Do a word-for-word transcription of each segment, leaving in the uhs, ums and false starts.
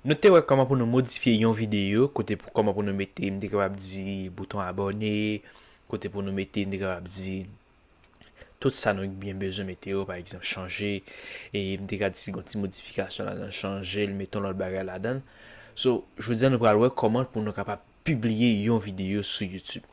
Nou te wè kòman pou nou modifye yon videyo, kote pou, kòman pou nou mete, m te kapab di, bouton abòne, kote pou nou mete, m te kapab di, tout sa nou byen bezwen mete yo, pa egzanp, chanje, e m te ka di si gen yon ti modifikasyon ladan, chanje l, mete yon lòt bagay ladan. So, jodi a nou pral wè kòman pou nou kapab pibliye yon videyo sou YouTube.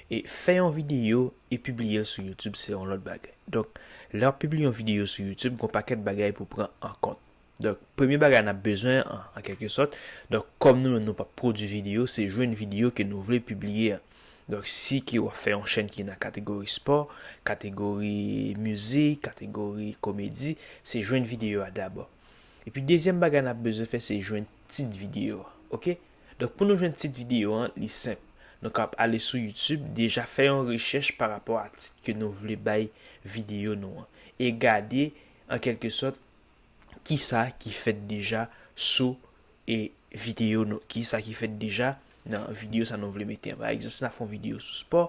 E fè yon videyo e pibliye l sou YouTube, se yon lòt bagay. Donk, lè w ap pibliye yon videyo sou YouTube, gen yon pakèt bagay pou pran an kont. Donk, premye bagay n ap bezwen, an, an kèlke sòt, donk, kòm nou menm nou p ap pwodui videyo, se jwenn videyo ke nou vle pibliye an. Donk, si ke w ap fè yon chèn ki nan kategori spò, kategori mizik, kategori komedi, se jwenn videyo a dabò. Epi, dezyèm bagay n ap bezwen fè, se jwenn tit videyo a, oke? Donk, pou nou jwenn tit videyo an, li senp. Nou kapab ale sou YouTube, deja fè yon rechèch pa rapò a tit ke nou vle bay videyo nou an. E gade, an kèlke sòt, kisa ki fèt deja sou, e, videyo nou, kisa ki fèt deja nan videyo sa nou vle mete an. Pa egzanp, si n ap fè yon videyo sou spò,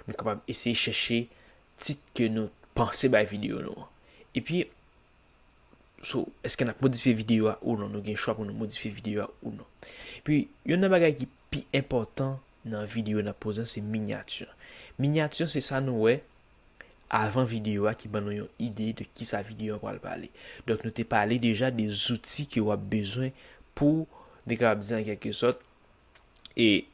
nou kapab eseye chèche tit ke nou panse bay videyo nou an. Epi, so, èske n ap modifye videyo a ou non? Nou gen chwa pou nou modifye videyo a ou non. Epi, youn nan bagay ki pi enpòtan nan videyo n ap poze an, se minyati. Minyati, se sa nou wè avan videyo a ki ban nou yon ide de kisa videyo a pral pale. Donk, nou te pale deja de zouti ke w ap bezwen pou, nou kapab di an kèlke sòt, e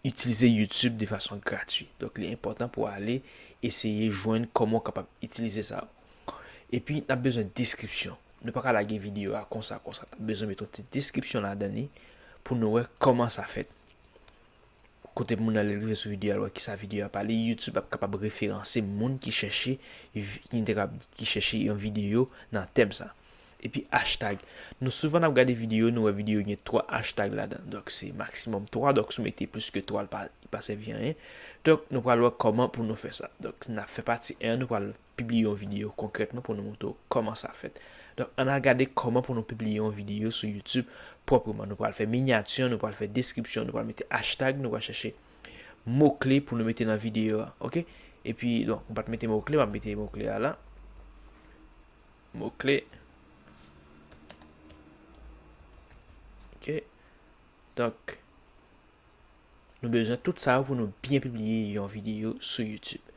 itilize YouTube de fason gratwi. Donk, li enpòtan pou w ale eseye jwenn kòman w kapab itilize sa yo. Epi, n ap bezwen deskripsyon. Nou pa ka lage videyo a konsa, konsa. N ap bezwen mete yon ti deskripsyon ladan li pou nou wè kòman sa fèt. Kote moun nan lè l rive sou videyo a, l wè kisa videyo a pale, YouTube ap kapab referanse moun ki chèche, ki te ka, ki chèche yon videyo nan tèm sa. Epi hashtag. Nou souvan ap gade videyo, nou wè videyo gen twa hashtag ladan. Donk, se maksimòm twa. Donk, si w mete plis ke twa, li pa, li pa sèvi anyen. Donk, nou pral wè kòman pou nou fè sa. Donk, n ap fè pati en, nou pral pibliye yon videyo konkrètman pou nou montre w kòman sa fèt. Donk, ann al gade kòman pou nou pibliye yon videyo sou YouTube pwòpman. Nou pral fè minyati, nou pral fè deskripsyon, nou pral mete hashtag, nou pral chèche mo kle pou nou mete nan videyo a, oke? Epi, donk, m pa t mete mo kle, m ap mete mo kle a la. Mo kle. Oke. Donk, nou bezwen tout sa yo pou nou byen pibliye yon videyo sou YouTube.